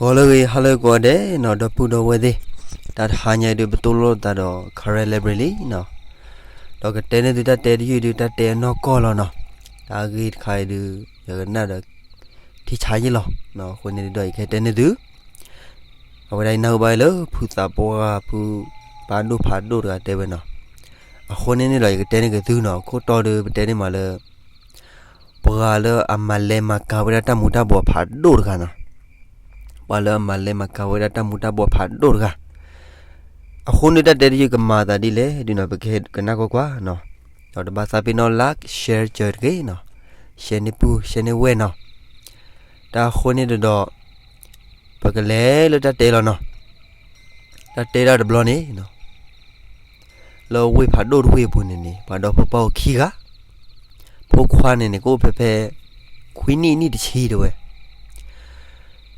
ဂီၤလၢအဂ့ၤ ဟါလၢအဂ့ၤကိးဂၤဒဲးနီၤ ဒီပုၢ်ဒီဝဲၢ်သ့ၣ်, တၢ်တဟါညါအံၤဒုး ပတိၢ်လိာ်သးဒီး Karen Library လံနီၤ, ဒီးကတဲန့ၢ်သုတၢ်တဲတယုၢ်အံၤဒုး တၢ်တဲအနီၢ်ကီၢ်လီၤနီၤ, တၢ်အဂ့ၢ်တခါအံၤဒုး ယကနၣ်ဒီး ထံဆါယ့ၣ်လီၤ, အဃိန့ၣ်ဒီး ယကဟဲတဲန့ၢ်သု အဝဲဒၣ်ယနၢ်ဟူဘၣ်လၢ ဖုသးပှၢ်ဖု ပှၤဒိၣ်ဖးဒိၣ်တဂၤတဲဝဲနီၤ, အဃိန့ၣ်န့ၣ်ဒီး ယကတဲန့ၢ်က့ၤသုနီၤ, အခိၣ်တီဒုး ပတဲန့ၢ်မးလၢ ပှၤလၢအမၤလဲၤမၤကၤဝဲဒၣ်တၢ်မူၤတၢ်ဘှီးဖးဒိၣ်တဂၤနီၤ, ပှၤလၢအမၤလဲၤမၤကၤဝဲဒၣ်တၢ်မူၤတၢ်ဘှီးဖးဒိၣ်တဂၤ, အဃိန့ၣ်တၢ်တဲတယုၢ်ကမၤအသးဒ်လဲၣ်ဒုးနီၤ ပကဟဲကနၣ်ကွၢ်ကွၢ်နီၤ, ဒီးတဘၣ်သးပ့ၤနီၣ် like share စၢၤတဂ့ၤနီၤ, share န့ၢ်ပုၢ် share န့ၢ်ဝဲၢ်နီၤ, တၢ်အဃိန့ၣ်ဒီး ပကလဲၤလၢတၢ်တဲလီၤနီၤ, တၢ်တဲဒၣ်တဘျီန့ၣ် လၢဝ့ၢ်ဖးဒိၣ်တဝ့ၢ်အပူၤန့ၣ်န့ၣ် ပှၤဒီဖိပၢ်အိၣ်ခံဂၤ, ဖိခွါန့ၣ်န့ၣ် ကအိၣ်ဖဲဖဲ ခွံနံၣ်နံၣ်တဆံတဲဝဲ,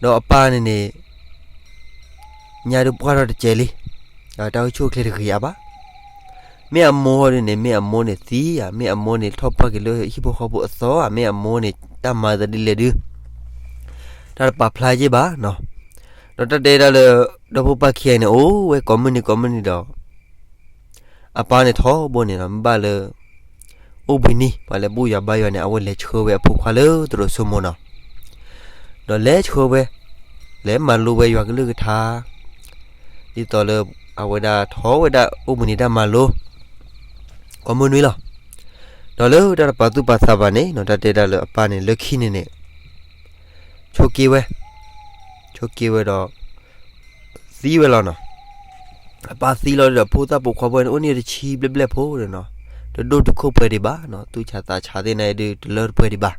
ဒီးအပၢ်န့ၣ်န့ၣ် ညါဒုးပှၢ်ထီၣ်တစဲးလံ, တၢ်အိၣ်ဆူၣ်အိၣ်ချ့တဂ့ၤအါဘၣ်, မ့ၢ်အမိၢ်ဒုးန့ၣ် မ့ၢ်အမိၢ်န့ၣ်သံဧါ, မ့ၢ်အမိၢ်န့ၣ်ထီၣ်ပှၢ်က့ၤလၢဟံၣ်ဖိဃီဖိအသီဧါ, မ့ၢ်အမိၢ်န့ၣ်တၢ်မၤသးဒ်လဲၣ်ဒုး တၢ်တပာ်ဖျါက့ၤဘၣ်နီၤ, ဒီးတၢ်တဲဒၣ်လၢ ဒီဖိပၢ်ခံဂၤန့ၣ် အိၣ်ဝဲကိးမုၢ်နံၤကိးမုၢ်နံၤဒီး အပၢ်န့ၣ်ထီဘိန့ၣ်နီၤ မ့ၢ်ဘၣ်လၢ အိၣ်ဘှံးနံၤ ပှၤလဲၤဘူၣ်ယွၤဘါယွၤန့ၣ် အဝဲလဲၤဆှၢဝဲအဖိခွါလၢသရိာ်စိမိၤနီၤ, ဒီးလဲၤဆှၢဝဲ လဲၤမၤလိဝဲယွၤကလုၢ်ကထါ ဒ်သိးလၢ အဝဲဒၣ်ထီဝဲဒၣ်အိၣ်ဘှံးနံၤတၢ်မၤလိ ကိးမုၢ်နွံလီၤ, ဒီးလၢတၢ်တပာ်သူၣ်ပာ်သးဘၣ်န့ၣ်နီၤ တၢ်တဲဒၣ်လၢအပၢ်န့ၣ် လၢခံန့ၣ်န့ၣ် ဆိးက့ဝဲ, ဆိးက့ဝဲဒီး သံဝဲလီၤနီၤ, အပၢ်သံလီၤဒီး ဖိသၣ်ပိာ်ခွါဖိန့ၣ် အိၣ်န့ၢ်တဆံဘျဲၣ်ဘျဲၣ်ဖိဒီးနီၤ, တဒိၣ်တုာ်ခိၣ်ပှဲၤဒံးဘၣ်နီၤ, သူၣ်ဆးသးဆးသ့ၣ်န့ၣ်ဒုး တလၢတပှဲၤဒံးဘၣ်,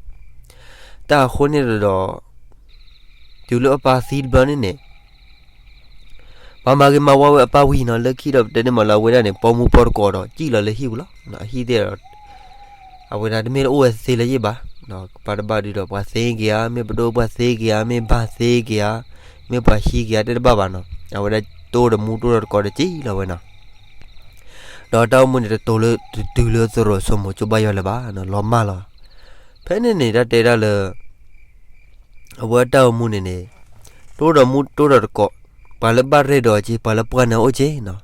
တၢ်အဃိန့ၣ်ဒီး တုၤလၢအပၢ်သံတဘျီန့ၣ်န့ၣ် ပှၤမၤဂ့ၤမၤဝါဝဲအပၢ်ဝံၤနီၤ, လၢခံဒီးပတဲန့ၢ်မးလၢအဝဲဒၣ်န့ၣ် ပိာ်မူပိာ်တကိးဒီး စံၣ်လီၤလၢဟံၣ်ပူၤလီၤ, အဟံၣ်သ့ၣ်ဒီး အဝဲဒၣ်တမ့ၢ်လၢအိၣ်ဝဲသ့လၢၤယ့ၣ်ဘၣ်, ကပၤတဘၣ်ဒုးဒီး ပှၤသ့က့ၤဧါ, မ့ၢ်ပဒိၣ်ပှၤသ့က့ၤဧါ, မ့ၢ်ဘၣ်သ့က့ၤဧါ, မ့ၢ်ပှၤဟံးက့ၤဧါ တၢ်တဘၣ်ဘၣ်နီၤ, အဝဲဒၣ်တိၢ်ဒီးမူတိၢ်ဒီးတကိးဒီးစံၣ်လီၤဝဲနီၤ, ဒီးတၢ်အိၣ်မူန့ၣ် တတိၤလၢတတုၤလၢသရိာ်စိမိၤကၠိဘါယွၤလၢၤဘၣ်နီၤ, လီၤမၢ်လီၤ, ဖဲန့ၣ်န့ၣ် တၢ်တဲဒၣ်လၢ အဝဲတၢ်အိၣ်မူန့ၣ်န့ၣ် တိၢ်ဒီးမူတိၢ်ဒီးတကိး, ပှၤလၢဘၣ်ရဲၣ်ဒီးက့ၤ ပှၤလၢပှၢ်န့ၣ်အိၣ်က့ၤနီၤ,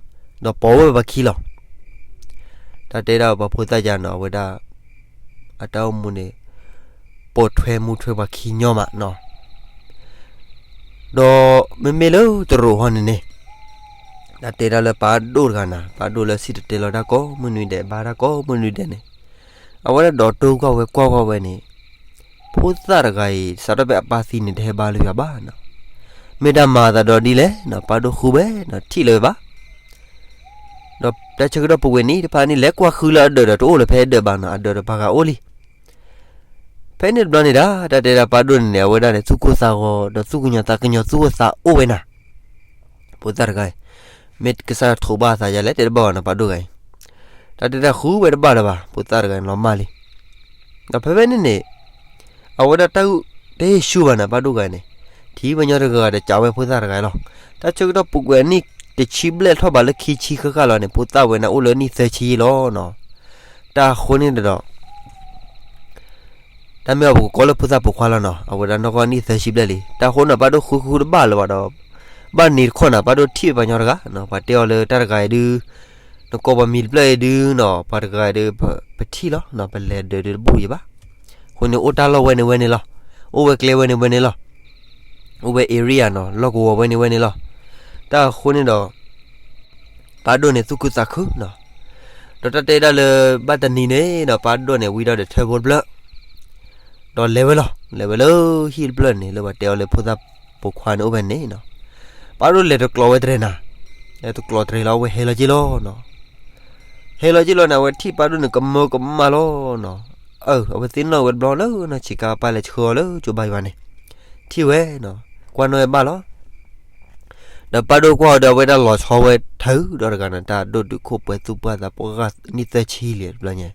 ဒီးပိာ်ဝဲပှၤခံလီၤ, တၢ်တဲဒၣ်ပှၤဖိသၣ်ယါနီၤ အဝဲဒၣ် အတၢ်အိၣ်မူန့ၣ် ပိာ်ထွဲမူထွဲပှၤခံညီမးနီၤ, ဒီးမ့မ့ၢ်လၢသရိာ်ဟီန့ၣ်န့ၣ် တၢ်တဲဒၣ်လၢပၢ်ဒိၣ်တဂၤနၤ, ပၢ်ဒိၣ်လၢစံၣ်တဲၤတဲလီၤတၢ်ကိးမုၢ်နွံဒဲး ဘါတၢ်ကိးမုၢ်နွံဒဲးန့ၣ်, အဝဲဒၣ်ဒီးတိၢ်ကွၢ်ဝဲကွၢ်ကွၢ်ဝဲန့ၣ်, ဖိသၣ်တဂၤအံၤ စးထီၣ်ဖဲအပၢ်သံန့ၣ် တဟဲဘါလၢယွၤဘၣ်နီၤ, မ့ၢ်တၢ်မၤအသးဒီးဒ်လဲၣ်နီၤ, ပၢ်ဒိၣ်ဃုဝဲနီၤ ထံၣ်လၢၤဝဲဘၣ် ဒီးတၢ်ဆၢကတီၢ်ပူၤကွံာ်နံၣ်တဖၣ်န့ၣ် လဲၤကွၢ်ဃုလၢအဒၢးဒီး တအိၣ်လၢၤဖဲအဒၢးဘၣ်နီၤ, အဒၢးဒီးပှၤဂၤအိၣ်လံ. ဖဲန့ၣ်တဘျီန့ၣ်ဒၣ် တၢ်တဲဒၣ်ပၢ်ဒိၣ်န့ၣ်န့ၣ် အဝဲဒၣ်န့ၣ် သူၣ်ကိၢ်သးဂီၤ ဒီးသူၣ်ကညီၤသးကညီၤသူၣ်အိၣ်သးအိၣ်ဝဲနၤ, ဖိသၣ်တဂၤအံၤ, မ့ၢ်ကစၢ်ထိးဘၣ်သးယါလဲၣ် တဲတဘၣ်ဘၣ်နီၤ ပၢ်ဒိၣ်ဂၤအံၤ, တၢ်တဲဒၣ်ဃုဝဲတဘၣ်လၢၤဘၣ် ဖိသၣ်တဂၤအံၤလီၤမၢ်လံ. ဒီးဖဲဖဲန့ၣ်န့ၣ် အဝဲဒၣ်တၢ်အုၣ်တဟ့ၣ်ဆူၣ်ဘၣ်နၤ ပၢ်ဒိၣ်ဂၤအံၤန့ၣ်, ထံၣ်ဝဲညီတဂၤဂၤဒီးကးဝဲဖိသၣ်တဂၤအံၤလီၤ. တၢ်ဆၢကတီၢ်ပူၤကွံာ်အနံၣ်တဆံဘျဲၣ်ထီၣ်ဘးလၢခံဆံဃၣ်ဃၣ်လီၤန့ၣ် ဖိသၣ်ဝဲန့ၣ်အိၣ်လၢနံၣ်သၢဆံယ့ၣ်လီၤနီၤ. တၢ်အဃိန့ၣ်ဒီး တၢ်မ့ၢ်အီၤပကကိးလၢဖိသၣ်ပိာ်ခွါလီၤနီၤ, အဝဲဒၣ်နီၢ်ကီၢ်နံၣ်သၢဆံဘျဲၣ်လံ. တၢ်အဃိန့ၣ် ပၢ်ဒိၣ်ဃုဃုတဘၣ်လၢၤဘၣ်ဒီး ဘၣ်န့ၣ်တခီနၤ ပၢ်ဒိၣ်ထံၣ်ဝဲပှၤညီတဂၤ, ပှၤတဲအီၤလၢတၢ်တဂၤအံၤဒုး နကိးပှၤမံၤတဖျၢၣ်အံၤဒုးနီၤ ပှၤတဂၤအံၤဒုး ပထံၣ်လီၤ, ပလဲၤဒၢးဒုးတဘူၣ်ယံၤဘၣ်. အဃိန့ၣ် အိၣ်တၢ်လီၢ်ဝဲန့ၣ်ဝဲန့ၣ်လီၤ, အိၣ်ဝဲကျဲဝဲန့ၣ်ဝဲန့ၣ်လီၤ, အိၣ်ဝဲ area နီၤ လီၢ်ကဝီၤဝဲန့ၣ်ဝဲန့ၣ်လီၤ. တၢ်အဃိန့ၣ်ဒီး ပၢ်ဒိၣ်န့ၣ်သူၣ်ခုသးခုနီၤ, ဒီးတၢ်တဲဒၣ်လၢဘၣ်တနံၤန့ၣ်ဒီး ပၢ်ဒိၣ်န့ၣ်ဝံထီၣ်ဒီးထၢဖိတဖျၢၣ် ဒီးလဲၤဝဲလီၤ. လဲၤဝဲလၢဟံၣ်တဖျၢၣ်န့ၣ် လၢပှၤတဲအီၤလၢဖိသၣ်ပိာ်ခွါန့ၣ်အိၣ်ဖဲန့ၣ်နီၤ. ပၢ်ဒိၣ်လဲၤတကျိးဝဲတြဲၤနၤ, လဲၤတကျိးတြဲၤလီၤ အဝဲဟဲလီၤက့ၤလီၤနီၤ. ဟဲလီၤက့ၤလီၤန့ၣ် အဝဲထံၣ်ပၢ်ဒိၣ်န့ၣ် ကမၢကမၣ်လီၤနီၤ. အၢ အဝဲသ့ၣ်နီၣ်ဝဲတဘျီလၢနီၢ်ဆံးကါ ပၢ်လဲၤဆှၢအီၤလၢကၠိဘါယွၤန့ၣ်, ထံၣ်ဝဲနီၤ ကွၢ်နီၣ်ဝဲဘၣ်လီၤ. ဒီးပၢ်ဒိၣ်ကွၢ်အီၤဒီး အဝဲဒၣ်လီၤဆီဝဲထၢဒီးတဂၤနီၤ, တၢ်ဒိၣ်တုာ်ခိၣ်ပှဲၤသူၣ်ပှၢ်သးပှၢ်နံၣ်သၢဆံလံတဘျီညါ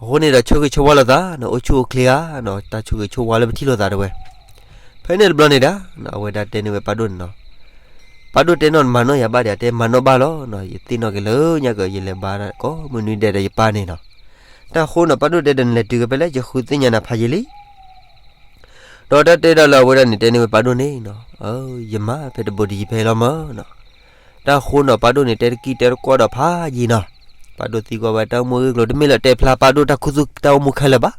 အဃိန့ၣ်ဒီးဆၢဂ့ၤဆၢဝါလိာ်သးနီၤ, အိၣ်ဆူၣ်အိၣ်ချ့ဧါနီၤ, တၢ်ဆၢဂ့ၤဆၢဝါလၢပထံၣ်လိာ်သးတဝဲ. ဖဲန့ၣ်တဘျီန့ၣ်ဒၣ် အဝဲဒၣ်တဲန့ၢ်ဝဲပၢ်ဒိၣ်န့ၣ်နီၤ, ပၢ်ဒိၣ်တဲနီၣ်မၤနီၣ်ယၤဘၣ်ဒီး တဲမၤနီၣ်ဘၣ်လီၤနီၤ, ယသ့ၣ်နီၣ်က့ၤလၢညါက့ၤ ယလဲၤဘါကိးမုၢ်နွံဒဲးဒီးယပၢ်န့ၣ်နီၤ. တၢ်အဃိနီၤ ပၢ်ဒိၣ်တဲဒီးနလဲၤတုၤက့ၤဖဲလဲၣ် ယဃုသ့ၣ်ညါနၤဖးယံာ်လံ. ဒီးတၢ်တဲဒၣ်လၢအဝဲဒၣ်န့ၣ် တဲန့ၢ်ဝဲပၢ်ဒိၣ်န့ၣ်နီၤ, ယမါဖဲတဘိးတယံၤဖဲလီၤမၢ်နီၤ. တၢ်ဃိနီၤ ပၢ်ဒိၣ်န့ၣ် တဲတကံၢ်တဲတကွၢ်ဒီးဖးယံၤနီၤ. ပၢ်ဒိၣ်သံကွၢ်ဝဲတၢ်အိၣ်မူအဂ့ၢ်အကျိၤ တမ့ၢ်လၢတဲဖျါပၢ်ဒိၣ်တၢ်ခူသူၣ်တၢ်အိၣ်မူခဲလၢာ်ဘၣ်.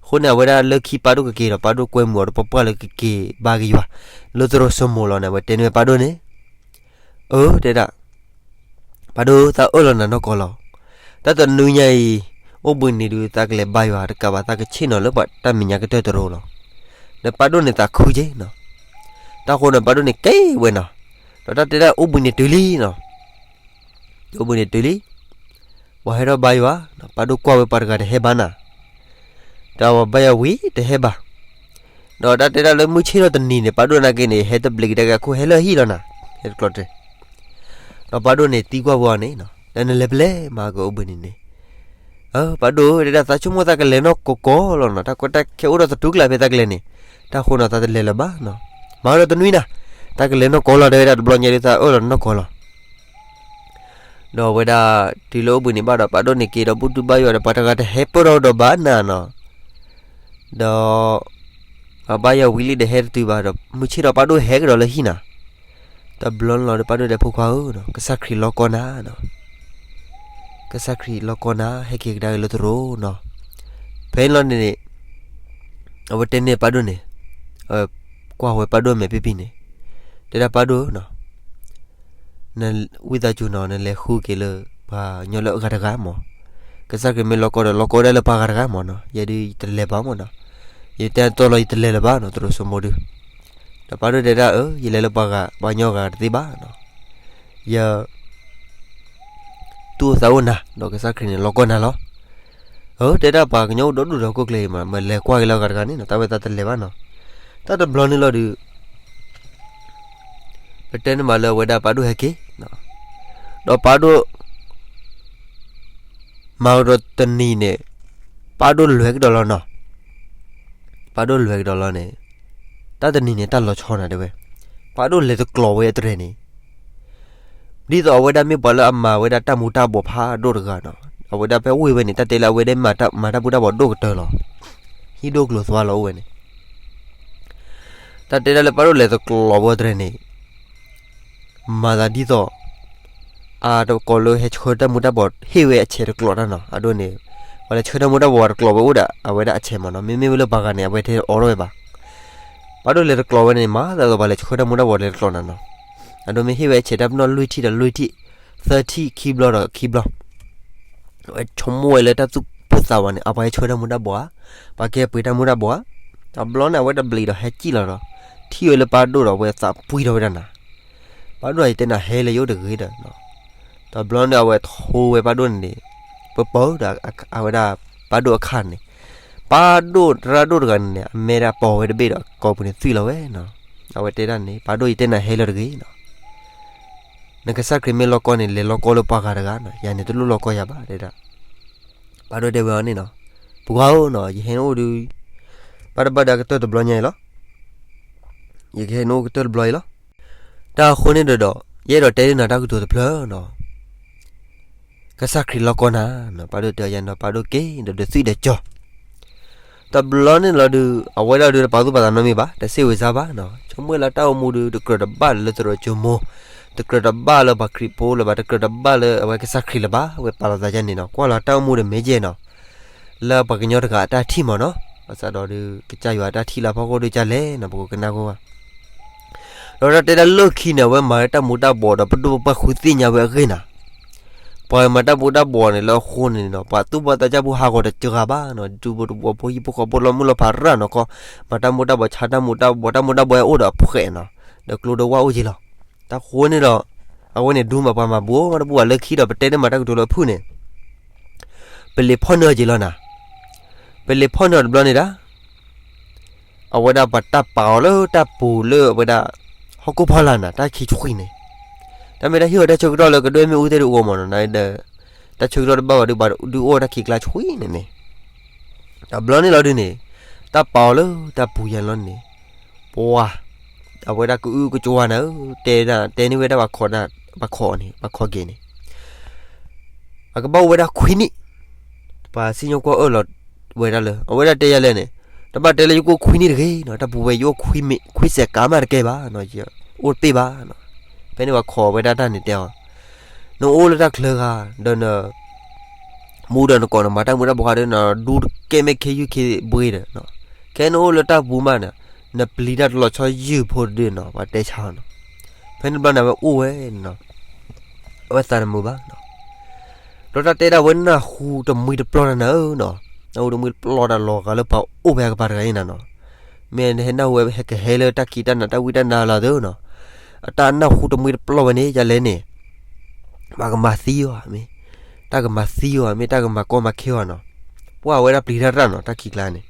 အဃိန့ၣ် အဝဲဒၣ်လၢခံပၢ်ဒိၣ်ကက့ၤဒီး ပၢ်ဒိၣ်ကွဲမုာ်အီၤတပှၢ်ပှၢ်လၢကက့ၤဘါက့ၤယွၤ လၢသရိာ်စိမိၤလီၤန့ၣ် အဝဲတဲန့ၢ်ဝဲပၢ်ဒိၣ်န့ၣ်, အၢ တဲဒၣ် ပၢ်ဒိၣ်သးအၢၣ်လီၤနၤနီၢ်ကီၢ်လီၤ. တၢ်တနွံညါအံၤ အိၣ်ဘှံးနံၤဒုး သးကလဲၤဘါယွၤတကးဘၣ် သးကဆ့ၣ်နီၤလၢပှၤတၢ်မဲာ်ညါကတၢၢ်တရိၤလီၤ. ဒီးပၢ်ဒိၣ်န့ၣ်သးခုက့ၤနီၤ. တၢ်ဃိန့ၣ် ပၢ်ဒိၣ်န့ၣ်က့ၤဝဲနီၤ. ဒီးတၢ်တဲဒၣ်အိၣ်ဘှံးနံၤတုၤလံနီၤ. အိၣ်ဘှံးနံၤတုၤလံ ပှၤဟဲထီၣ်ဘါယွၤ, ပၢ်ဒိၣ်ကွၢ်ဝဲပှၤတဂၤတဟဲဘၣ်နၤ, ဒီးပှၤဘါယွၤဝံၤတဟဲဘၣ်. ဒီးတၢ်တဲဒၣ်လၢမုၢ်ဆ့ၣ်ထီၣ်တနံၤန့ၣ် ပၢ်ဒိၣ်နာ်က့န့ၣ် ဟဲတဘျီးကဒါက့ၤအခိၣ်ဟဲလၢဟံၣ်လီၤနၤ, ဟဲတကျိးတြဲၤ. ဒီးပၢ်ဒိၣ်န့ၣ်သံကွၢ်ဝဲအီၤန့ၣ်, ဒီးနလဲၤပလဲၤမၤကအိၣ်ဘှံးနံၤန့ၣ်, ပၢ်ဒိၣ်တဲဒၣ်သးဆိကမိၣ်သးကလဲၤနီၢ်ကီၢ်ကီၢ်လီၤနီၤ, တၢ်ကီတၢ်ခဲအိၣ်ဒီးသတူၢ်ကလာ်ဖဲသးကလဲၤန့ၣ်, တၢ်ဃိနီၤသးတလဲၤလၢၤဘၣ်နီၤ, မၤဒီးတနွံနၤ, တၢ်ကလဲၤနီၢ်ကီၢ်လီၤ တဲဝဲဒၣ်တဘျီညါဒုးသးအၢၣ်လီၤနီၢ်ကီၢ်လီၤ. ဒီးအဝဲဒၣ်တုၤလၢအိၣ်ဘှံးနံၤဘၣ်ဒီး ပၢ်ဒိၣ်န့ၣ်က့ၤဒီးဘူၣ်တုာ်ဘါယွၤဒီး ပှၤတဂၤတဟဲပၢၢ်ထီၣ်ဒီးဘၣ်နၤနီၤ, ဒီး ပှၤဘါယွၤဝံၤလံဒီးဟဲတတုၤဘၣ်ဒီး မုၢ်ဆ့ၣ်ထီၣ်ပၢ်ဒိၣ်ဟဲကဒီးလၢဟံၣ်နၤ, တဘျီန့ၣ်လီၤဒီး ပၢ်ဒိၣ်တဲဖိခွါဧၢ, ကစၢ်ခရံာ်လီၤကီနၤနီၤ, ကစၢ်ခရံာ်လီၤကီနၤ ဟဲက့ၤကဒါက့ၤလၢသရိာ်နီၤ. ဖဲန့ၣ်လီၤန့ၣ် အဝဲတဲန့ၢ်ပၢ်ဒိၣ်န့ၣ်, ကွၢ်ဝဲပၢ်ဒိၣ်မဲာ်ဖံဖံန့ၣ်, တဲဒၣ်ပၢ်ဒိၣ်နီၤ, နဝံသးစူၤနီၤ နလဲၤဃုက့ၤလၢ ပှၤကညီလၢအဂၤတဂၤမး, ကစၢ်ခရံာ်မ့ၢ်လီၤကီဒီး လီၤကီဒၣ်လၢပှၤဂၤတဂၤမးနီၤ, ယဲဒုးယတလဲၤဘၣ်မးနီၤ, ယတဲတီလီၤယတလဲၤလၢၤဘၣ်နီၤ သရိာ်စိမိၤဒုး. ဒီးပၢ်ဒိၣ်တဲဒၣ်အၢ ယလဲၤလၢပှၤဂၤ ပှၤကညီဂၤတသ့ဘၣ်နီၤ, ယ သူၣ်အိၣ်သးအိၣ်နၤ ဒီးကစၢ်ခရံာ်န့ၣ် လီၤကီနၤလီၤ. အၢ တဲဒၣ်ပှၤကညီအိၣ်ဒီဒူၣ်ဒီး ဟီၣ်ခိၣ်ချၢအံၤမး မ့ၢ်လဲၤကွၢ်က့ၤလၢအဂၤတဂၤန့ၣ်နီၤ, တၢ်ဝဲသးတလဲၤဘၣ်နီၤ. တၢ်တဘျီန့ၣ်လီၤဒုး ပတဲန့ၢ်မးလၢအဝဲဒၣ်ပၢ်ဒိၣ်ဟဲက့ၤ, ဒီးပၢ်ဒိၣ် မၤကဒီးတနံၤန့ၣ် ပၢ်ဒိၣ်လဲၤကဒီးလီၤနီၤ. ပၢ်ဒိၣ်လဲၤကဒီးလီၤန့ၣ် တၢ်တနံၤန့ၣ် တၢ်လီၤဆီနၤတဲဝဲ, ပၢ်ဒိၣ်လဲၤတကျိးဝဲအတြဲၤန့ၣ် ဒ်သိးအဝဲဒၣ်မ့ၢ်ပှၤလၢအမၤဝဲဒၣ်တၢ်မူၤတၢ်ဘှီးဖးဒိၣ်တဂၤနီၤ. အဝဲဒၣ်ဖဲအိၣ်ဝဲန့ၣ် တၢ်တဲလၢအဝဲဒၣ်မၤတၢ်မူၤတၢ်ဘှီးဒိၣ်ကတၢၢ်လီၤ. ဟံၣ်ဒိၣ်ကျိၤသွါလီၤအိၣ်ဝဲန့ၣ် တၢ်တဲဒၣ်လၢပၢ်ဒိၣ်လဲၤတကျိးဝဲအတြဲၤန့ၣ် မၤသးဒ်သိး အတကိးလၢဟဲဆှၢတၢ်မူၤတၢ်ဘှီး ဟ့ၣ်ဝဲအဆဲးတကျိးတၢ်နီၤ. အဒိန့ၣ် ပှၤလဲၤဆှၢတၢ်မူၤတၢ်ဘှီးတကျိးဝဲအိၣ်ဒီး အဝဲဒၣ်အဆဲးမးနီၤ. မ့မ့ၢ်ဝဲလၢပှၤဂၤန့ၣ် အဝဲတအိးထီၣ်ဝဲဘၣ်. ပၢ်ဒိၣ်လဲၤတကျိးဝဲန့ၣ် မၤသးဒ်သိးပှၤလဲၤဆှၢတၢ်မူၤတၢ်ဘှီးလဲၤတကျိးနၤနီၤ. အဒိမ့ၢ်ဟ့ၣ်ဝဲအဆဲးတၢ်ပနီၣ်လွံၢ်ထံၣ်ဒီးလွံၢ်ထံၣ်, သၢထံၣ်ခံဘျီဒီးခံဘျီ အဝဲဆိကမိၣ်ဝဲလၢတၢ်သူၣ်ပိၢ်သးဝးန့ၣ် အပှၤဟဲဆှၢတၢ်မူၤတၢ်ဘှီးဧါ, ပှၤကဲပှ့ၤတၢ်မူၤတၢ်ဘှီးဧါ. တဘျီန့ၣ် အဝဲတဘျီးဒီးဟဲကံၣ်လီၤဒီး ထံၣ်ဝဲလၢပၢ်ဒိၣ်ဒီး အဝဲသးပှံၢ်ထီၣ်ဝဲဒၣ်နၤ. ပၢ်ဒိၣ် ယတဲနၤဟဲလၢယအိၣ်တဂ့ၤဒီး, တဘျီန့ၣ် အဝဲထိဝဲပၢ်ဒိၣ်န့ၣ် ပပၢဒီး အဝဲဒၣ်ပၢ်ဒိၣ်အခါန့ၣ်, ပၢ်ဒိၣ်တရၣ်ဒိၣ်တဂၤန့ၣ် အမဲဒၣ်ပိာ်ဝဲတဘ့ၣ်ဒီး ကိာ်ပူၤန့ၣ်သွံၣ်လီၤဝဲနီၤ. အဝဲတဲဒၣ်န့ၣ် ပၢ်ဒိၣ် ယတဲနၤဟဲလၢတဂ့ၤနီၤ. နကစၢ်ခရံာ်မ့ၢ်လီၤကီန့ၣ် လဲၤလီၤကီလၢပှၤဂၤတဂၤနီၤ, ယၤန့ၣ်တလိၣ်လီၤကီယၤဘၣ်တဲဒၣ်. ပၢ်ဒိၣ်တဲဝဲအီၤန့ၣ်နီၤ, ပှၤဧၢနီၤ, ယဟဲအိၣ်ဒုး ဘၣ်တဘၣ်ဒီးအကတၢၢ်တဘျီညါအံၤလီၤ. ယကဟဲနအိၣ်ကတၢၢ်တဘျီအံၤလီၤ. တၢ်အဃိန့ၣ်ဒီး ယအဲၣ်ဒိးတဲဒၣ်နၤတၢ်ကတိၤတဖျၢၣ်နီၤ. ကစၢ်ခရံာ်လီၤကီနၤ, ပၢ်ဒိၣ်တဲယၤနီၤ, ပၢ်ဒိၣ်က့ၤဒီးဒုးသွံၣ်ဒီးကၠီ တဘျီန့ၣ်လီၤဒုး အဝဲဒၣ်ဒုးတပာ်သူၣ်ပာ်သးနီတမံၤဘၣ်, တစ့ဝဲစါဘၣ်နီၤ. ဆိကမိၣ်လၢတၢ်အိၣ်မူဒုး တကြၢးတဘၣ်လၢသရိာ်ကၠိမိၤ, တကြၢးတဘၣ်လၢပှၤခရံာ်ဖိလၢၤဘၣ်, တကြၢးတဘၣ်လၢအဝဲကစၢ်ခရံာ်လၢၤဘၣ်. အဝဲပာ်လီၤသးယါန့ၣ်နီၤ, ကွၢ်လီၤတၢ်အိၣ်မူဒီးမ့ၢ်ယဲၢ်နီၤ, လၢပှၤကညီတဂၤအတၢ်ထံၣ်မးနီၤ. ဘၣ်ဆၣ်ဒီးဒုး ကစၢ်ယွၤအတၢ်ထံၣ်လၢအဖီခိၣ်ဒုးကလဲၣ်နီၤ, ပကကနၣ်ဃိဘၣ် ဒီးတၢ်တဲဒၣ်လၢခံန့ၣ် အဝဲမၤဝဲတၢ်မူၤတၢ်ဘှီးဒီး ပဒိၣ်ပပှၢ်ဃုသ့ၣ်ညါဝဲအဂ့ၢ်နၤ. ပှၤမၤတၢ်မူၤတၢ်ဘှီးန့ၣ် လၢအဃိန့ၣ်နီၤ ပှၤသူၣ်ဘီၣ်သးစၢ်ဖိဟးဂီၤတစှၤဘၣ်နီၤ, ဒူဖိတဝီဖိဟံၣ်ဖိဃီဖိလီၤမုၢ်လီၤဖးရၣ်နီၤခီ, မၤတၢ်မူၤတၢ်ဘှီး ဆါတၢ်မူၤတၢ်ဘှီး တၢ်မူၤတၢ်ဘှီးအိၣ်ဒီးအဖှဲးနီၤ, ဒီးကျိဒီးဝၣ်အိၣ်က့ၤလီၤ. တၢ်ဃိန့ၣ်ဒီး အဝဲန့ၣ်ဒူမး ပှၤမၤဘူးမးတပူၤဘၣ်. လၢခံဒီး ပတဲန့ၢ်မးတၢ်ကတိၤလၢအဖုၣ်န့ၣ် ပလံၤဖီၣ်န့ၢ်အီၤက့ၤလီၤနၤ. ပလံၤဖီၣ်န့ၢ်အီၤတဘျီန့ၣ်ဒၣ် အဝဲဒၣ်ပှၤတၢ်ပာ်အီၤလၢတၢ်ပူၤလၢအဝဲဒၣ် ဟီၣ်ခိၣ်ဖီလာ်နၤ တၢ်ခံဆှံန့ၣ်, တၢ်မ့ၢ်တၢ်ဟ့ၣ်အီၤတၢ်ဆၢကတီၢ်လၢကဒွဲၣ်မ့ၣ်အူသ့ၣ်တအိၣ်မးနီၤ, ဒီး တၢ်ဆၢကတီၢ်တဘၣ်ဘၣ်ဒုး ပှၤဒုးအိၣ်တၢ်ခံးကျါဆှံန့ၣ်န့ၣ်, တဘျီန့ၣ်လီၤဒုးန့ၣ် တၢ်ပာ်အီၤလၢတၢ်ပူၤယါန့ၣ်လီၤန့ၣ်, ပှၤ အဝဲဒၣ်ကအုကကွၢ်နၤဧၢ, တဲ တဲန့ၢ်ဝဲဒၣ်ပှၤခိးန့ၣ် ပှၤခိးက့ၤန့ၣ် အကဘၣ်အိၣ်ဝဲဒၣ်ခွံနံၣ်, ပှၤစံၣ်ညီၣ်ကွီၢ်အၢၣ်လီၤဝဲဒၣ်လၢ အဝဲဒၣ်တဲယၤလဲၣ်န့ၣ်, တဘၣ်တဲလၢယကအိၣ်ခွံနံၣ်တဂ့ၤနီၤ, တၢ်ပူၤဝဲယအိၣ်ခွံစဲးကးမးတကဲဘၣ်နီၤ, ယအိၣ်တပ့ၢ်ဘၣ်နီၤ. ဖဲန့ၣ်ပှၤခိးဝဲဒၣ်တၢ်န့ၣ်တဲအီၤ, နအိၣ်လၢတၢ်ချၢဂၤ ဒီးန မူဒီးနကိးနမၤတၢ်မူတၢ်ဘှီးဒီးနီၤ ဒူတကဲမဲာ်ခ့ယုၢ်ခ့ဘှ့ဒီးနီၤ, ခဲနအိၣ်လၢတၢ်ပူၤမးန့ၣ် နပျံၤတၢ်တလီၤဆီယုၢ်ဖိတဒုနီၤ, ပှၤတဲဆါအီၤနီၤ. ဖဲန့ၣ်ဘျီန့ၣ် အဝဲအိၣ်ဝဲနီၤ, အဝဲသးတမုာ်ဘၣ်နီၤ. ဒီးတၢ်တဲဒၣ်ဝဲနၢ်ဟူတမှံတပျီၢ်တၢ်နၤဧၢနီၤ, နၢ်ဟူတမှံတပျီၢ်တၢ်လီၤဂာ်လၢပှၤအိၣ်ဖဲအကပၤတဂၤအံၤနၤနီၤ, မ့ၢ်နဟဲနၢ်ဟူဝဲဟဲကဟဲလၢတၢ်ခံးတၢ်နၤတၢ်ဝံတၢ်နါလီၤသုနီၤ, အတၢ်နၢ်ဟူတမှံတပျီၢ်ဝဲန့ၣ် ယလဲၣ်န့ၣ် ပှၤကမၤသံအီၤမ့ၢ်, တၢ်ကမၤသံအီၤမ့ၢ် တၢ်ကမၤကီမၤခဲအီၤနီၤ, ပှၤအဝဲဒၣ်ပျံၤတၢ်တၢ်နီၤ တၢ်ခံးကျါန့ၣ်,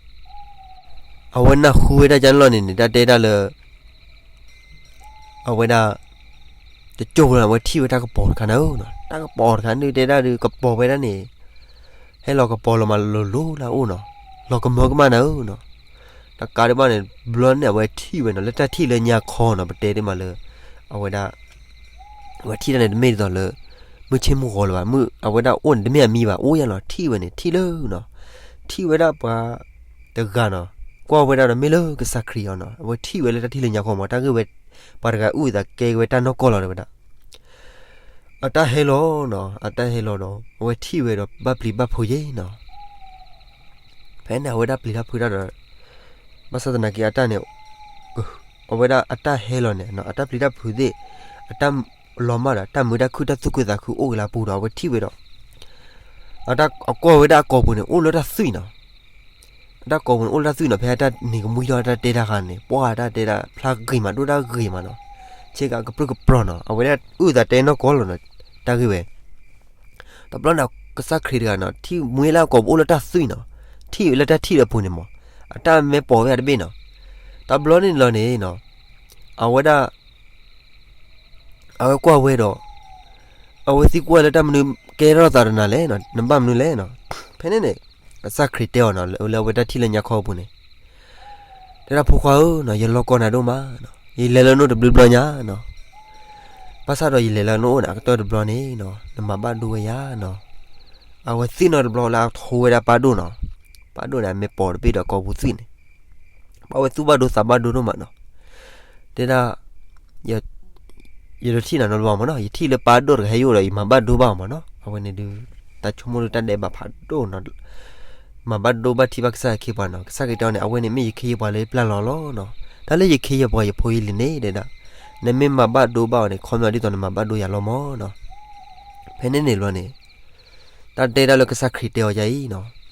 အဝဲနၢ်ဟူဝဲဒၣ်ကန့ၣ်လီၤန့ၣ်န့ၣ် တၢ်တဲဒၣ်လၢ အဝဲဒၣ် တကၠိၢ်ဖိလီၤ အဝဲထံၣ်ဝဲတၢ်ကပီၤတခါနၤဧၢနီၤ, တၢ်ကပီၤတခါန့ၣ်တဲဒၣ်ဒုး ကပီၤဝဲဒၣ်န့ၣ် ဟဲလီၤကပီၤလီၤမးလိၤလိၤလၢအအိၣ်နီၤ, လီၤကမၢကမၣ်နၤဧၢနီၤ. တကးဒံးဘၣ်န့ၣ် ဘျီန့ၣ် အဝဲထံၣ်ဝဲနီၤ လၢတၢ်ထံၣ်လၢညါခီနီၤ ပတဲဒ်မးလၢ အဝဲဒၣ် အဝဲထံၣ်တၢ်န့ၣ် တမ့ၢ်ဒ်သိးလၢ မုၢ်ဆ့ၣ်မုၢ်ဂီၤလၢၤဘၣ်, မုၢ်အဝဲဒၣ်အိၣ်န့ၣ် တမ့ၢ်အမံဘၣ် အိၣ်ယါလီၤ ထံၣ်ဝဲန့ၣ် ထံၣ်လၢနီၤ, ထံၣ်ဝဲဒၣ်ပှၤတဂၤနီၤ, ကွၢ်ဝဲဒၣ်ဒီးမ့ၢ်လၢကစၢ်ခရံာ်အီၤနီၤ, အဝဲထံၣ်ဝဲလၢတၢ်ထံၣ်လၢညါခီမး တၢ်ဂ့ၢ်ဝဲ ပှၤတဂၤအုၣ်အသးကဲဝဲတၢ်နီၢ်ကီၢ်လီၤတဲဝဲဒၣ် အတၢ်ဟဲလီၤနီၤ, အတၢ်ဟဲလီၤဒီး အဝဲထံၣ်ဝဲဒီးဘၣ်ပျံၤဘၣ်ဖုးယဲနီၤ. ဖဲန့ၣ်အဝဲဒၣ်ပျံၤတၢ်ဖုးတၢ်ဒီး ဘၣ်ဆၣ်သနာ်က့အတၢ်န့ၣ် အဝဲဒၣ်အတၢ်ဟဲလီၤန့ၣ် အတၢ်ပျံၤတၢ်ဖုးသ့ၣ် အတၢ်လီၤမၢ်ဒီး တၢ်မုာ်တၢ်ခုၣ်တၢ်သူၣ်ခုသးခုအိၣ်က့ၤလၢအပူၤဒီး အဝဲထံၣ်ဝဲဒီး အတၢ်အကွၢ်ဝဲဒၣ်အကိာ်ပူၤန့ၣ် အိၣ်လၢတၢ်သွံၣ်နီၤ. အတၢ်ကိာ်ပူၤန့ၣ် အိၣ်လၢတၢ်သွံၣ်နီၤ, ဖဲအတၢ်နံၤကမှံထီၣ်တၢ်တဲတၢ်ဃာ်န့ၣ် ပှၢ်တၢ်တဲဒၣ်ဖျါဂ့ၤမး ဒိၣ်တၢ်ဂ့ၤမးနီၤ, ဆ့ကၤကပြုၢ်ကပြီၤနီၤ, အဝဲဒၣ်အုၣ်သးတဲနီၢ်ကီၢ်လီၤနီၤ, တၢ်ဂ့ၢ်ဝဲ တဘျီန့ၣ် ကစၢ်ခရံာ်တဂၤနီၤ ထံၣ်မှံလၢအကိာ်ပူၤအိၣ်လၢတၢ်သွံၣ်နီၤ, ထံၣ်လၢတၢ်ထံၣ်လၢအပူၤန့ၣ်မး, အတၢ်မ့ၢ်ပိာ်ဝဲဒၣ်တဘ့ၣ်နီၤ, တဘျီန့ၣ်လီၤန့ၣ်နီၤ, အဝဲဒၣ် အဝဲကွၢ်ဝဲဒီး အဝဲသံကွၢ်လၢတၢ်မနုၤ ကဲထီၣ်သးဒီးနၤလဲၣ်နီၤ, နဘၣ်မနုၤလဲၣ်နီၤ, ဖဲန့ၣ်န့ၣ် ကစၢ်ခရံာ်တဲအီၤနီၤ လၢအဝဲတၢ်ထံၣ်လၢညါခီအပူၤန့ၣ် တဲဒၣ်ဖိခွါဧၢနီၤ, ယလီၢ်ကီၢ်နၤဒိၣ်မးနီၤ, ယလဲၤလၢနအိၣ်တဘျုးဘျီညါနီၤ, ဘၣ်ဆၣ်ဒီးယလဲၤလၢနအိၣ်န့ၣ် အကတၢၢ်တဘျီန့ၣ်နီၤ နမၤဘၣ်ဒိဝဲယၤနီၤ, အဝဲသ့ၣ်နီၣ်တဘျီလၢအထိဝဲဒၣ်ပၢ်ဒိၣ်နီၤ, ပၢ်ဒိၣ်န့ၣ် အမ့ၢ်ပိာ်တဘ့ၣ်ဒီးကိာ်ပူၤသွံၣ်န့ၣ် ဘၣ်ဝဲသူၣ်ဘၣ်ဒိသးဘၣ်ဒိဒိၣ်မးနီၤ, တဲဒၣ် ယတထံၣ်နၤနီတဘျီမးနီၤ, ယထံၣ်လၢပၢ်ဒိၣ်တဂၤဟဲယိၣ်ဒီး ယမၤဘၣ်ဒိဘၣ်အီၤမးနီၤ, အဝဲန့ၣ်ဒုး တၢ်ဆိကမိၣ်ဒုးတၢ်ဒဲးဘးဖးဒိၣ်နီၤ, မၤဘၣ်ဒိဘၣ်ထံးဘၣ်ကစၢ်ခ့ပှၤနီၤ, ကစၢ်ခ့တဲအီၤန့ၣ် အဝဲန့ၣ်မ့ၢ်ယခ့ယပှၤလၢပျၢ်လီၤလီၤနီၤ, တၢ်လၢယခ့ယပှၤယဖိယလံၤန့ၣ်တဲဒၣ်, နမ့ၢ်မၤဘၣ်ဒိဘၣ်အီၤန့ၣ် ခီပညီဒ်သိးနမၤဘၣ်ဒိယၤလီၤမးနီၤ, ဖဲန့ၣ်န့ၣ်ဘျီန့ၣ် တၢ်တဲဒၣ်လၢကစၢ်ခရံာ်တဲအီၤယၤအံၤနီၤ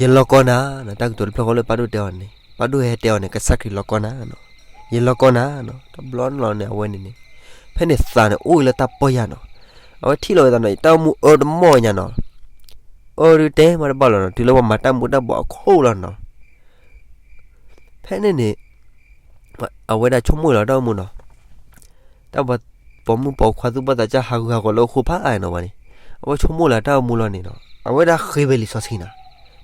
ယလီၢ်ကီၢ်နၤနီၤ, တၢ်ကတိၤတဖျၢၣ်ဃီလၢပၢ်ဒိၣ်တဲအီၤန့ၣ်, ပၢ်ဒိၣ်ဟဲတဲအီၤန့ၣ် ကစၢ်ခရံာ်လီၢ်ကီၢ်နၤနီၤ, ယလီၢ်ကီၢ်နၤနီၤ, တဘျီန့ၣ်လီၤန့ၣ် အဝဲန့ၣ်န့ၣ်, ဖဲန့ၣ်သးန့ၣ်အိၣ်လၢတၢ်ပီၢ်ယၢ်နီၤ, အဝဲထံၣ်လီၤဝဲသးနီၤ ယတၢ်အိၣ်မူအၢတမီၢ်ညါနီၤ, အၢဒုးတဲမးတဘၣ်လီၤနီၤ, တုၤလၢပှၤမၤတၢ်မူၤတၢ်ဘှီးအခိၣ်လီၤနီၤ, ဖဲန့ၣ်န့ၣ် အဝဲဒၣ်ဆိကမိၣ်လီၤတၢ်အိၣ်မူနီၤ, တၢ်ပိာ်မုၣ်ပိာ်ခွါသူၣ်ဘီၣ်သးစၢ်ဟးဂူာ်ဟးဂီၤလၢအဃိဖးအါနီၤဝဲန့ၣ်, အဝဲဆိကမိၣ်လီၤတၢ်အိၣ်မူလီၤန့ၣ်နီၤ, အဝဲဒၣ်ဃ့ဝဲလံာ်စီဆှံနီၤ,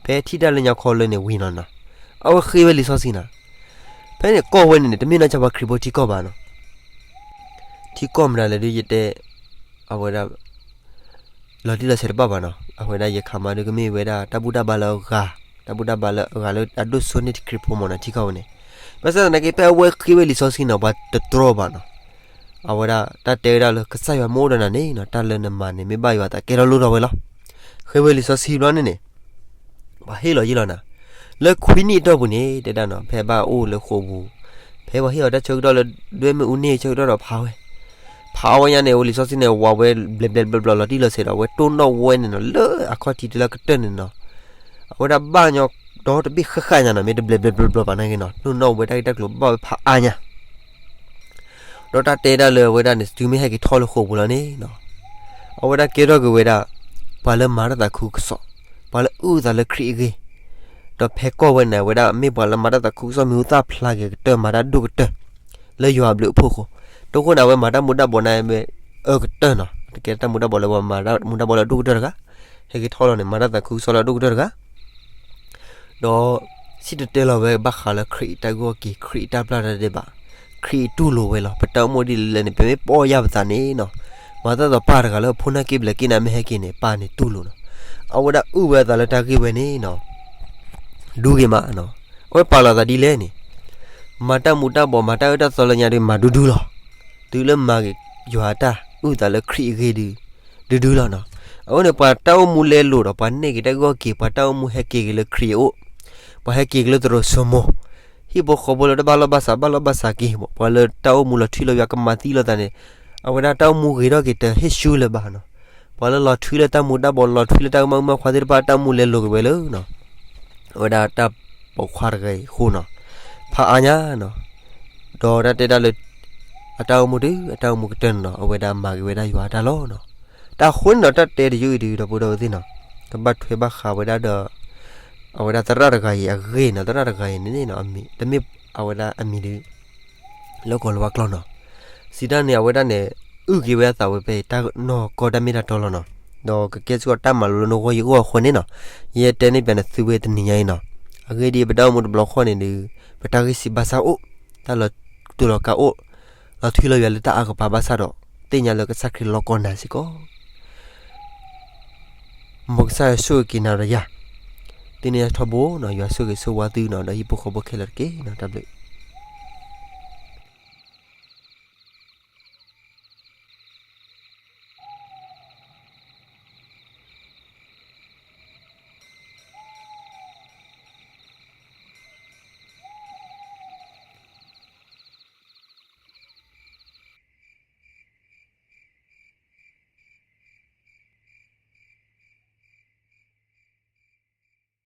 ဖဲထံၣ်တၢ်လၢညါခီလၢန့ၣ်ဝံၤနီၤနီၤ, အဝဲဃ့ဝဲလံာ်စီဆှံနီၤ, ဖဲန့ၣ်ကီၢ်ဝဲန့ၣ်န့ၣ် တမ့ၢ်နီၢ်ကီၢ်ပှၤခရံာ်ဖိထံကီၢ်ဘၣ်နီၤ, ထံကီၢ်မတၤလဲၣ်ဒုးယတဲ, အဝဲဒၣ် လီၤတံၢ်လီၤဆဲးတဘၣ်ဘၣ်နီၤ, အဝဲဒၣ်ယခးမၤဒုးကမ့ၢ်ဝဲဒၣ် တၢ်ဘူၣ်တၢ်ဘါလၢအဂၤ, တၢ်ဘူၣ်တၢ်ဘါလၢအဂၤလၢအဒိၣ်စိန့ၢ်တခရံာ်ဖိမးနီၤ ထံကီၢ်ဝဲန့ၣ်, ဘၣ်ဆၣ်သနာ်က့ ဖဲအဝဲဃ့ဝဲလံာ်စီဆှံနီၤ ပှၤတတြီဘၣ်နီၤ, အဝဲဒၣ်တၢ်တဲဝဲဒၣ်လၢကစၢ်ယွၤမ့ၢ်အိၣ်ဒီးနၤန့ၣ်နီၤ တၢ်လၢနမၤန့ၣ် မ့ၢ်ဘၣ်ယွၤအသးကဲထီၣ်လိၣ်ထီၣ်ဝဲလီၤ, ဃ့ဝဲလံာ်စီဆှံဘျီန့ၣ်န့ၣ် ပှၤဟ့ၣ်လီၤယံာ်လီၤနၤ, လၢခွံနံၣ်အတီၢ်ပူၤန့ၣ် တဲဒၣ်နီၤ ဖဲဘၣ်အိၣ်လၢဃိာ်ပူၤ, ဖဲပှၤဟ့ၣ်အီၤတၢ်ဆၢကတီၢ်လၢ ဒွဲၣ်မ့ၣ်အူန့ၢ်ဆၢကတီၢ်ဒီးဖးဝဲ, ဖးဝဲညါန့ၣ် အဝဲလံာ်စီဆှံန့ၣ် ဝးဝဲဘျဲးဘျဲးဘျီဘျီလီၤတံၢ်လီၤဆဲးဒီး အဝဲတိၢ်နီၣ်ဝဲန့ၣ်နီၤ လၢအခီၣ်ထံးတုၤလၢကတၢၢ်န့ၣ်နီၤ, အဝဲဒၣ်ဘၣ်ညီဒီတဘ့ၣ်ဃၣ်ဃၣ်ညါနီၤ မ့ၢ်တဘျဲးဘျဲးဘျီဘျီဘၣ်နာ်က့နီၤ တိၢ်နီၣ်ဝဲတၢ်ဂ့ၢ်တၢ်ကျိၤဘၣ်ဝဲဖးအါညါ ဒီးတၢ်တဲဒၣ်လၢအဝဲဒၣ်န့ၣ် တုၤမ့ၢ်ဟဲက့ၤထီၣ်လၢဃိာ်ပူၤလီၤန့ၣ်နီၤ, အဝဲဒၣ်ကဲထီၣ်က့ၤဝဲဒၣ် ပှၤလၢမၤတၢ်သးခုကစီၣ်, ပှၤလၢအုၣ်အသးလၢခရံာ်အဂ့ၢ်, ဒီးဖဲကီၢ်ဝဲန့ၣ် အဝဲဒၣ်မ့ၢ်ပှၤလၢမၤတၢ်သးခုကစီၣ် မံၤဟူသၣ်ဖျါက့ၤကတၢၢ် မၤတၢ်ဒိၣ်ကတၢၢ် လၢယွၤအဘျုးအဖှိၣ်အဃိ, တဃိန့ၣ် အဝဲမၤတၢ်မူၤတၢ်ဘှီးန့ၣ်မ့ၢ်အၢကတၢၢ်နီၤ, တကဲတၢ်မူၤတၢ်ဘှီးလၢအဒိၣ်ကတၢၢ်တဂၤ, ဟဲက့ၤထီၣ်လီၤန့ၣ် မၤတၢ်သးခုကစီၣ်လၢအဒိၣ်ကတၢၢ်တဂၤ ဒီးစံၣ်တဲၤတဲလီၤဝဲဘၣ်ဃးလၢခရံာ်အတၢ်ဂိၢ်အက့ၤ, ခရံာ်အတၢ်ပျၢ်တၢ်ဒဲးဘး, ခရံာ်တူၢ်လိာ်ဝဲလီၤ. ပတၢ်အိၣ်မူဒ်လဲၣ်လဲၣ်န့ၣ် ပမ့ၢ်ပီၢ်ယၢ်ပသးန့ၣ်နီၤ, မၤသးဒ်သိးပၢ်တဂၤလၢအဖိနၢ်က့ဘျဲးက့နၤမ့ၢ်ဟဲက့ၤန့ၣ် ပၢ်န့ၣ်တူၢ်လိာ်နီၤ. အဝဲဒၣ်အုၣ်ဝဲအသးလၢတၢ်ဂ့ၢ်ဝဲန့ၣ်နီၤ, ဒူဂ့ၤမးနီၤ. အဝဲပာ်လီၤသးဒ်လဲၣ်န့ၣ်, မၤတၢ်မူၤတၢ်ဘှီး မၤတၢ်အၢတၢ်သီလၢညါဒီး မၤဒူဒူလီၤ. တုၤလၢမၤက့ၤယွၤအတၢ်အုၣ်သးလၢခရံာ်အဂ့ၢ်ဒီး ဒူဒူလီၤနီၤ. အဃိန့ၣ် ပှၤတၢ်အိၣ်မူလဲလိာ်ဒီး ပှၤနဲၣ်က့ၤတၢ်ဂီၢ်က့ၤ, ပှၤတၢ်အိၣ်မူဟဲက့ၤက့ၤလၢခရံာ်အအိၣ်, ပှၤဟဲက့ၤက့ၤလၢသရိာ်စိမိၤ, ဟံၣ်ဖိဃီဖိလၢတဘၣ်လိာ်ဘၣ်စး ဘၣ်လိာ်ဘၣ်စးက့ၤ, ပှၤလၢတၢ်အိၣ်မူလီၤထွံလီၤယွၤကမၤသံလိာ်သးန့ၣ်, အဝဲဒၣ်တၢ်အိၣ်မူဂ့ၤထီၣ်က့ၤတဟ့ၣ်ဆူလၢၤဘၣ်နီၤ. ပှၤလၢလီၤထွံလၢတၢ်မူၤတၢ်ဘှီး လီၤထွံလၢတၢ်ကမၣ်မုၣ်မၣ်ခွါသ့ၣ်တဖၣ် တၢ်အိၣ်မူလဲလိာ်က့ၤဝဲလၢ အဝဲဒၣ်တၢ်ပိာ်ခွါတဂၤအံၤအဃိနီၤ, ဖးအါညါနီၤ, ဒီးတၢ်တဲတၢ်လၢ အတၢ်အိၣ်မူတုၤ အတၢ်အိၣ်မူကတၢၢ်နီၤနီၤ အဝဲဒၣ်မၤက့ၤဝဲဒၣ်ယွၤအတၢ်လီၤနီၤ. တၢ်အဃိန့ၣ်ဒီး တၢ်တဲတယုၢ်အံၤဒုး ဒီပုၢ်ဒီဝဲၢ်သ့ၣ်နီၤ, ကဘၣ်ထွဲဘၣ်ဃးဝဲဒၣ်ဒီး အဝဲဒၣ်သရၣ်တဂၤအံၤအဂ့ၢ်နီၤ. သရၣ်တဂၤအံၤန့ၣ်နီၤ တမ့ၢ်အဝဲဒၣ်အမံၤဒုး လၢကီၤလၤဝါကျိာ်နီၤ. စံးတၢ်န့ၣ် အဝဲဒၣ်န့ၣ် အုၣ်က့ၤဝဲအသးဝဲဖဲအံၤ တၢ်နီၢ်ကီၢ်တၢ်မ့ၢ်တၢ်တီလီၤနီၤ. ဒီးကကဲစ့ၢ်ကီးတၢ်မၤလိလၢနဂီၢ်ယဂီၢ်အဃိန့ၣ်နီၤ, ယဲတဲန့ၢ်ပၠးနသုဝဲတနံၤညါအံၤနီၤ. အဂ့ၢ်ဒ်အံၤ ပတၢ်အိၣ်မူတဘျီဃီန့ၣ်ဒီး ပတၢ်ဂံၢ်စၢ်ဘါစၢ်အိၣ်, တၢ်လီၤတူာ်လီၤကာ်အိၣ်, လီၤထွံလီၤယွၤလၢတၢ်အါကပၤဘၣ်ဆၣ်ဒီး သ့ၣ်ညါလၢကစၢ်ခရံာ်လီၤကီၢ်နၤစ့ၢ်ကီး မ်ကစၢ်ယွၤဆိၣ်ဂ့ၤက့ၤနၤဒီးယၤ, သ့ၣ်ညါထီဘိနီၤ. ယွၤဆိၣ်ဂ့ၤဆိၣ်ဝါသုနီၤ ဒီးဟံၣ်ဖိဃီဖိခဲလၢာ်တက့ၢ်နီၤ. တၢ်ဘျုး